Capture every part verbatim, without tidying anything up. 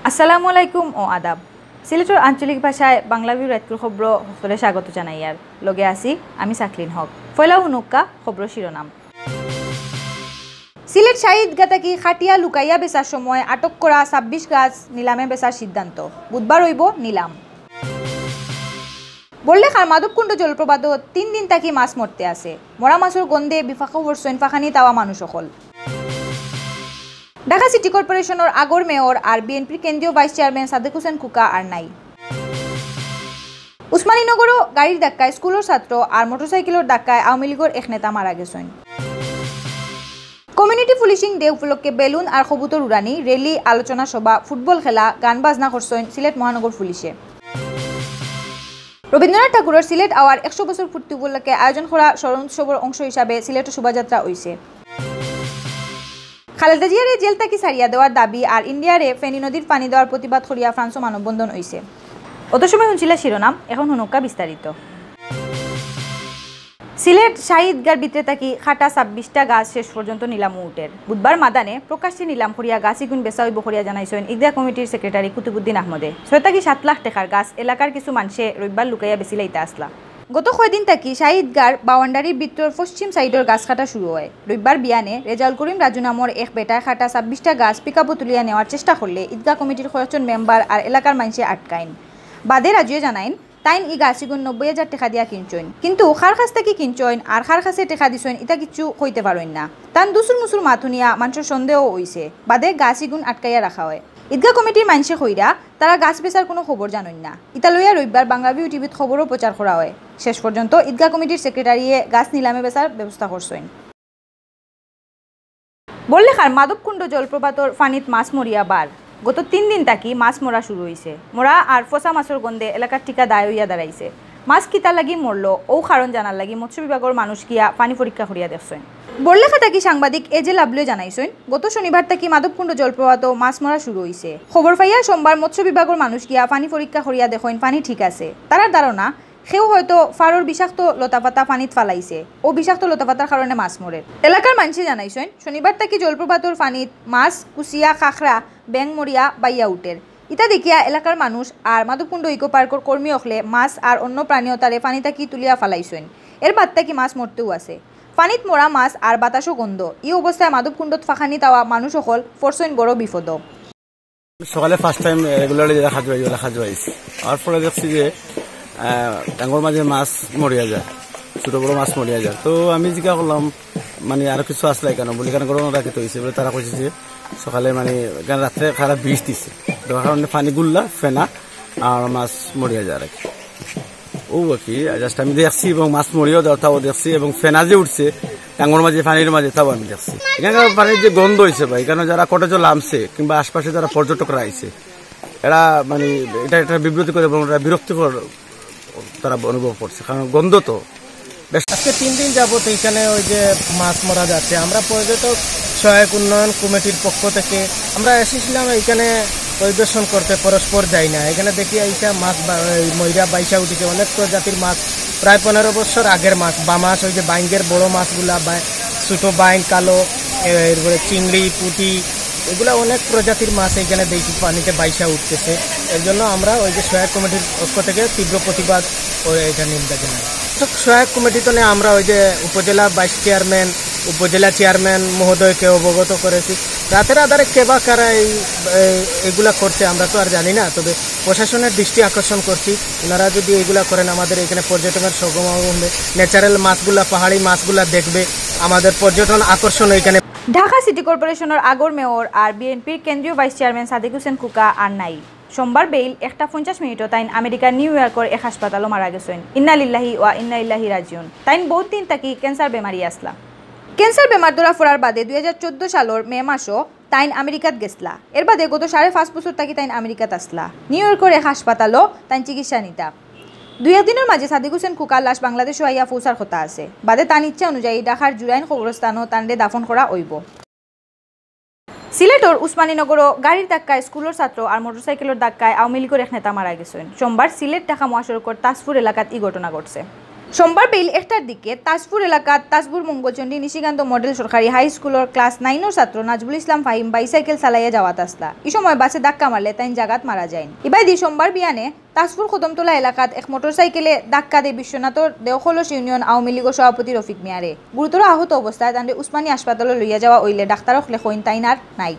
আসসালামু আলাইকুম ও আদাব। সিলেটর আঞ্চলিক ভাষায় বাংলা ভিউ রাইতকুর খবরো হকলরে স্বাগত জানাইয়ার। লগে আছি আমি সাকলিন হক। পয়লা হুনুক্কা খবরর শিরোনাম। সিলেট শাহী ঈদগাহ থাকি খাটিয়া লুকাইয়া বেচার সময় আটক করা ছাব্বিশ গাছ নিলামে বেচার সিদ্ধান্ত। বুধবার অইবো নিলাম। বড়লেখার মাধবকুণ্ড জলপ্রপাতো তিন দিন থাকি মাছ মরতে আছে। মরা মাছর গন্ধে বিপাকো পড়ছইন ফাখানিত আওয়া মানুষ অকল। ঢাকা সিটি কর্পোরেশনর আগর মেয়র আর বিএনপির কেন্দ্রীয় ভাইস চেয়ারম্যান সাদেক হোসেন কুকা আর নাই। উসমানীনগরো গাড়ির ধাক্কায় স্কুলর ছাত্র আর মোটরসাইকেলর ধাক্কায় আওয়ামী লীগর এক নেতা মারা গেছইন। কমিউনিটি পুলিশিং ডে উপলক্ষে বেলুন আর কবুতর উড়ানি, র‍্যালি, আলোচনা সভা, ফুটবল খেলা, গান বাজনা করছইন সিলেট মহানগর পুলিশে। রবীন্দ্রনাথ ঠাকুরর সিলেট আওয়ার একশো বছর পূর্তি উপলক্ষে আয়োজন করা স্মরণ উৎসবর অংশ হিসাবে সিলেটো শোভাযাত্রা অইছে। খালেদা জিয়ারে জেল থাকি ছাড়িয়া দেওয়ার দাবি আর ইন্ডিয়ারে ফেনী নদীর পানি দেওয়ার প্রতিবাদ করিয়া ফ্রান্সো মানববন্ধন অইছে। অত সময় হুনছিলা শিরোনাম, এখন হুনুক্কা বিস্তারিত। সিলেট শাহী ঈদগার ভিতরে থাকি কাটা ছাব্বিশটা গাছ শেষ পর্যন্ত নিলামো উঠের। বুধবার মাদানে প্রকাশ্যে নিলাম করিয়া গাছ ইগুন বেচা অইবো করিয়া জানাইছইন ঈদগাহ কমিটির সেক্রেটারি কুতুবুদ্দিন আহমদে। ছয় থাকি সাত লাখ টেকার গাছ এলাকার কিছু মানষে রবিবার লুকাইয়া বেচিলাইতা আসলা। গত কয়দিন থাকি শাহী ঈদগার বাউন্ডারির ভিতরর পশ্চিম সাইডর গাছ কাটা শুরু অয়। রবিবার বিয়ানে রেজাউল করিম রাজু নামর এক বেটায় কাটা ছাব্বিশটা গাছ পিকআপো তুলিয়া নেওয়ার চেষ্টা করলে ঈদগাহ কমিটির কয়েকজন মেম্বার আর এলাকার মানষে আটকাইন। বাদে রাজুয়ে জানাইন, তাইন ই গাছ ইগুন নব্বই হাজার টেকা দিয়া কিনছইন, কিন্তু কার কাছ থাকি কিনছইন আর কার কাছে টেকা দিছইন ইতা কিচ্ছু কইতে পারইন না। তান দুসুর মুসুর মাত হুনিয়া মানষর সন্দেহ অইছে, বাদে গাছ ইগুন আটকাইয়া রাখা অয়। ঈদগাহ কমিটির মানষে কইরা তারা গাছ বেচার কুনু খবর জানইন না। ইতা লইয়া রবিবার বাংলা ভিউ টিভিত খবরও প্রচার করা অয়। শেষ পর্যন্ত ঈদগাহ কমিটির সেক্রেটারিয়ে গাছ নিলামে বেচার ব্যবস্থা করছইন। বড়লেখার মাধবকুণ্ড জলপ্রপাতর পানিত মাছ মরিয়া বার। গত তিন দিন থাকি মাছ মরা শুরু অইছে। মরা আর ফসা মাছর গন্ধে এলাকার টিকা দায় অইয়া দাঁড়াইছে। মাছ কিতা লাগি মরলো, অউ কারণ জানার লাগি মৎস্য বিভাগর মানুষ গিয়া পানি পরীক্ষা করিয়া দেখছইন। বড়লেখা থাকি সাংবাদিক এ জে লাভলুয়ে জানাইছইন, গত শনিবার থাকি মাধবকুণ্ড জলপ্রপাতো মাছ মরা শুরু অইছে। খবর পাইয়া সোমবার মৎস্য বিভাগর মানুষ গিয়া পানি পরীক্ষা করিয়া দেখইন পানি ঠিক আছে। তারার ধারণা, কেউ হয়তো ফারর বিষাক্ত লতাপাতা পানিত ফালাইছে। অউ বিষাক্ত লতাপাতার কারণে মাছ মরের। এলাকার মানষে জানাইছইন, শনিবার থাকি জলপ্রপাতর পানিত মাছ, কুচিয়া, কাঁকড়া, ব্যাঙ মরিয়া বাইয়া উঠের। ইতা দেখিয়া এলাকার মানুষ আর মাধবকুণ্ড ইকো পার্কর কর্মী অকলে মাছ আর অন্য প্রাণী অতারে পানি থাকি তুলিয়া ফালাইছইন। এর বাদ থাকি মাছ মরতেও আছে। পানিত মরা মাছ আর বাতাসও গন্ধ। ই অবস্থায় মাধবকুণ্ডত ফাখানিত আওয়া মানুষ অকল পড়ছইন বড় বিপদো। সকালে ফার্স্ট টাইম রেগুলারলি যেটা কাজো আই, ওলা কাজো আইছি। আর পরে দেখছি যে, আহ, ডাঙর মাঝে মাছ মরিয়া যায়, ছোট বড় মাছ মরিয়া যায়। তো আমি জিজ্ঞাসা করলাম, মানে, আরো কিছু আসলে কেন? বলি, "কেন ঘটনাটা কিতা অইছে?" বলে, তারা কইছে যে সকালে, মানে, এখানে রাত্রে খারাপ বৃষ্টি দিছে, যার কারণে পানি গুল্লা, ফেনা আর মাছ মরিয়া যায় আর কি। ও আর কি, just আমি দেখছি এবং মাছ মরিয়াও যাওয়ার তাও দেখছি এবং ফেনা যে উঠছে ডাঙর মাঝে, পানির মাঝে, তাও আমি দেখছি। এখানকার পানির যে গন্ধ অইছে ভাই, এখানে যারা কটেজো লামছে কিংবা আশপাশে যারা পর্যটকরা আইছে, এরা মানে এটা একটা বিব্রত করে এবং এটা বিরক্তিকর তারা অনুভব করছে, কারণ গন্ধ তো বেশ। আজকে তিন দিন যাবত এখানে ওই যে মাছ মরা যাচ্ছে, আমরা পর্যটক সহায়ক উন্নয়ন কমিটির পক্ষ থেকে আমরা এসেছিলাম এখানে পরিদর্শন করতে, পরস্পর যাই না। এখানে দেখি এইটা মাছ বা-, এই ময়রা বাইসা উঠেছে, অনেক প্রজাতির মাছ, প্রায় পনেরো বছর আগের মাছ, বা মাছ, ওই যে বাইঙ্গের বড় মাছগুলা, বা-, ছোট বাইং, কালো, এরপরে চিংড়ি, পুঁটি, এগুলা অনেক প্রজাতির মাছ এখানে দেখি পানিতে বাইসা উঠতেছে। এর জন্য আমরা ওই যে সহায়ক কমিটির পক্ষ থেকে তীব্র প্রতিবাদ ও এটা নিন্দা জানাই। সহায়ক কমিটি তো নিয়ে আমরা ওই যে উপজেলা ভাইস চেয়ারম্যান, উপজেলা চেয়ারম্যান মহোদয়কে অবগত করেছি। রাতের আধারে কে বা কারা এই, এই, এগুলা করছে আমরা তো আর জানি না, তবে প্রশাসনের দৃষ্টি আকর্ষণ করছি, ওনারা যদি এগুলা করেন আমাদের এখানে পর্যটনের সমাগম হবে, ন্যাচারাল মাছগুলা, পাহাড়ি মাছগুলা দেখবে, আমাদের পর্যটন আকর্ষণ এখানে। ঢাকা সিটি কর্পোরেশনর আগর মেয়র আর বিএনপির কেন্দ্রীয় ভাইস চেয়ারম্যান সাদেক হোসেন কুকা আর নাই। সোমবার বেইল একটা পঞ্চাশ মিনিটো তাইন আমেরিকার নিউ ইয়র্কর এক হাসপাতালো মারা গেছইন। ইন্না লিল্লাহি ওয়া ইন্না ইলাইহি রাজিউন। তাইন বউত দিন থাকি ক্যান্সার বেমারি আছলা। ক্যান্সার বেমার ধরা পড়ার বাদে দুই হাজার চৌদ্দ সালর মে মাসো তাইন আমেরিকাত গেছলা। এর বাদে গত সাড়ে পাঁচ বছর থাকি তাইন আমেরিকাত আছলা। নিউ ইয়র্কর এক হাসপাতালো তাইন চিকিৎসা নিতা। দুই এক দিনর মাঝে সাদেক হোসেন কুকার লাশ বাংলাদেশো আইয়া পৌঁছার কথা আছে। বাদে তান ইচ্ছা অনুযায়ী ঢাকার জুরাইন কবরস্থানো তানরে দাফন করা অইবো। সিলেটর উসমানীনগরও গাড়ির ধাক্কায় স্কুলর ছাত্র আর মোটরসাইকেলর ধাক্কায় আওয়ামী লীগর এক নেতা মারা গেছইন। সোমবার সিলেট ঢাকা মহাসড়কর তাজপুর এলাকাত ই ঘটনা ঘটছে। সোমবার বেইল একটার দিকে তাজপুর এলাকাত তাজপুর মঙ্গলচণ্ডী নিশিকান্ত মডেল সরকারি হাই স্কুলর ক্লাস নাইনর ছাত্র নাজবুল ইসলাম ফাহিম বাইসাইকেল চালাইয়া যাওয়াত আসলা। ই সময় বাসে ধাক্কা মারলে তাইন জাগাত মারা যাইন। ইবাদি সোমবার বিয়ানে তাজপুর কদমতলা এলাকাত এক মোটরসাইকেলে ধাক্কা দেয় বিশ্বনাথর দেওখলস ইউনিয়ন আওয়ামী লীগর সভাপতি রফিক মিয়ারে। গুরুতর আহত অবস্থায় তানরে উসমানী হাসপাতালো লইয়া যাওয়া অইলে ডাক্তার অকলে কইন তাইন আর নাই।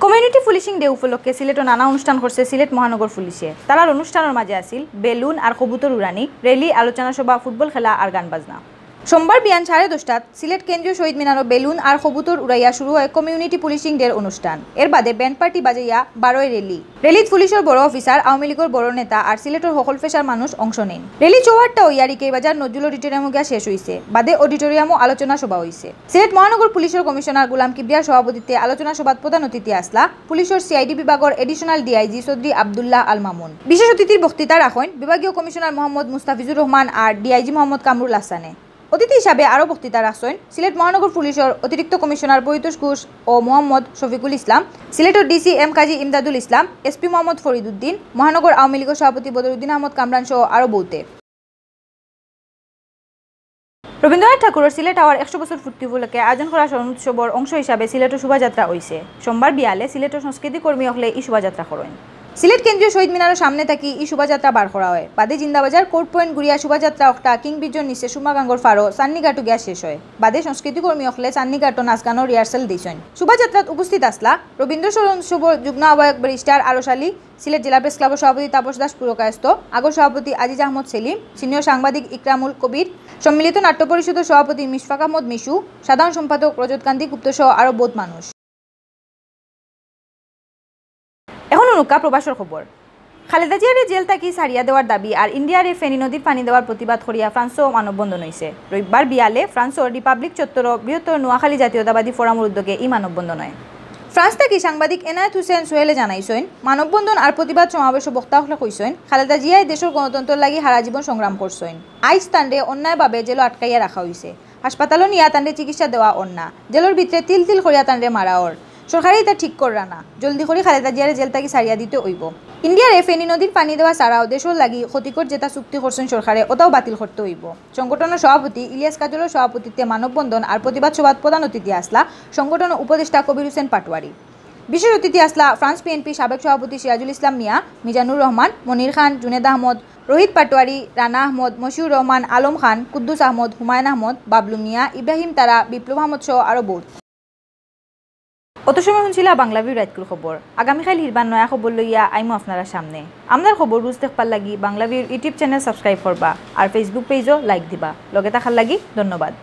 কমিউনিটি পুলিশিং ডে উপলক্ষে সিলেটও নানা অনুষ্ঠান করছে সিলেট মহানগর পুলিশে। তারার অনুষ্ঠানর মাঝে আছিল বেলুন আর কবুতর উড়ানি, র‍্যালি, আলোচনা সভা, ফুটবল খেলা আর গান বাজনা। সোমবার বিয়ান সাড়ে দশটাত সিলেট কেন্দ্রীয় শহীদ মিনারও বেলুন আর কবুতর উড়াইয়া শুরু হয় কমিউনিটি পুলিশিং ডের অনুষ্ঠান। এর বাদে ব্যান্ড পার্টি বাজাইয়া বারয় র‍্যালি। র‍্যালিত পুলিশর বড় অফিসার, আওয়ামী লীগর বড় নেতা আর সিলেটর হকল পেশার মানুষ অংশ নেন। র‍্যালি চৌহাট্টা অইয়া রিকে বাজার নজরুল অডিটোরিয়ামো গিয়া শেষ হইছে। বাদে অডিটোরিয়ামো আলোচনা সভা হইছে। সিলেট মহানগর পুলিশর কমিশনার গোলাম কিবরিয়ার সভাপতিত্বে আলোচনা সভাত প্রধান অতিথি আসলা পুলিশর সিআইডি বিভাগর এডিশনাল ডিআইজি চৌধুরী আব্দুল্লাহ আল মামুন। বিশেষ অতিথির বক্তৃতা রাখইন বিভাগীয় কমিশনার মোহাম্মদ মুস্তাফিজুর রহমান আর ডিআইজি মোহাম্মদ কামরুল আহসানে। অতিথি হিসাবে আরও বক্তৃতা রাখছইন সিলেট মহানগর পুলিশর অতিরিক্ত কমিশনার পরিতোষ ঘোষ ও মোহাম্মদ শফিকুল ইসলাম, সিলেটর ডিসি এম কাজী ইমদাদুল ইসলাম, এসপি মোহাম্মদ ফরিদ উদ্দিন, মহানগর আওয়ামী লীগর সভাপতি বদরুদ্দিন আহমদ কামরান সহ আরও বউতে। রবীন্দ্রনাথ ঠাকুরর সিলেট আওয়ার একশো বছর পূর্তি উপলক্ষে আয়োজন করা স্মরণ উৎসবর অংশ হিসাবে সিলেটও শোভাযাত্রা অইছে। সোমবার বিয়ালে সিলেটর সংস্কৃতি কর্মী অকলে ই শোভাযাত্রা করইন। সিলেট কেন্দ্রীয় শহীদ মিনারর সামনে থাকি ই শোভাযাত্রা বার করা হয়। বাদে জিন্দাবাজার কোর্ট পয়েন্ট ঘুরিয়া শোভাযাত্রা অকটা কিং ব্রিজর নিচে সুরমা গাঙ্গর ফারো চান্নিঘাটো গিয়া শেষ হয়। বাদে সংস্কৃতি কর্মী অকলে চান্নিঘাটো নাচ গানর রিহার্সাল দিছইন। শোভাযাত্রাত উপস্থিত আসলা রবীন্দ্র স্মরণ উৎসবর যুগ্ম আহ্বায়ক ব্যারিস্টার আরশ আলী, সিলেট জেলা প্রেস ক্লাবর সভাপতি তাপস দাস পুরকায়স্থ, আগর সভাপতি আজিজ আহমদ সেলিম, সিনিয়র সাংবাদিক ইকরামুল কবির, সম্মিলিত নাট্য পরিষদর সভাপতি মিশফাক আহমদ মিশু, সাধারণ সম্পাদক রজত কান্তি গুপ্ত সহ আরও বউত মানুষ। এখন হুনুক্কা প্রবাসর খবর। খালেদা জিয়ারে জেল থাকি ছাড়িয়া দেওয়ার দাবি আর ইন্ডিয়ারে ফেনী নদীর পানি দেওয়ার প্রতিবাদ করিয়া ফ্রান্সও মানববন্ধন অইছে। রবিবার বিয়ালে ফ্রান্সর রিপাবলিক চত্বরও বৃহত্তর নোয়াখালী জাতীয়তাবাদী ফোরামর উদ্যোগে ই মানববন্ধন হয়। ফ্রান্স থাকি সাংবাদিক এনায়েত হোসেন সোহেলে জানাইছইন, মানববন্ধন আর প্রতিবাদ সমাবেশও বক্তা অকলে কইছইন, খালেদা জিয়ায় দেশর গণতন্ত্রর লাগি হারা জীবন সংগ্রাম করছইন। আইজ তানরে অন্যায়ভাবে জেলো আটকাইয়া রাখা অইছে। হাসপাতালো নিয়া তানরে চিকিৎসা দেওয়া অর না, জেলর ভিতরে তিল তিল করিয়া তানরে মারা অর। সরকারে ইতা ঠিক কররা না, জলদি করি খালেদা জিয়ারে জেল থাকি ছাড়িয়া দিতে অইবো। ইন্ডিয়ারে ফেনী নদীর পানি দেওয়া ছাড়াও দেশর লাগি ক্ষতিকর যেতা চুক্তি করছইন সরকারে, ওতাও বাতিল করতে অইবো। সংগঠনর সভাপতি ইলিয়াস কাজলর সভাপতিত্বে মানববন্ধন আর প্রতিবাদ সভাত প্রধান অতিথি আসলা সংগঠনর উপদেষ্টা কবির হোসেন পাটোয়ারি। বিশেষ অতিথি আসলা ফ্রান্স বিএনপি সাবেক সভাপতি সিরাজুল ইসলাম মিয়া, মিজানুর রহমান, মনির খান, জুনেদ আহমদ, রোহিত পাটোয়ারি, রানা আহমদ, মশিউর রহমান, আলম খান, কুদ্দুস আহমদ, হুমায়ুন আহমদ, বাবলু মিয়া, ইব্রাহিম তারা, বিপ্লব আহমদ সহ আরও বউত। অত সময় হুনছিলা বাংলা ভিউ রাইতকুর খবর। আগামীকাইল হিরবার নয়া খবর লইয়া আইমু আপনারার সামনে। আমরার খবর রুজ দেখবার লাগি বাংলা ভিউর YouTube channel subscribe করবা আর Facebook pageও like দিবা। লগে থাকার লাগি ধন্যবাদ।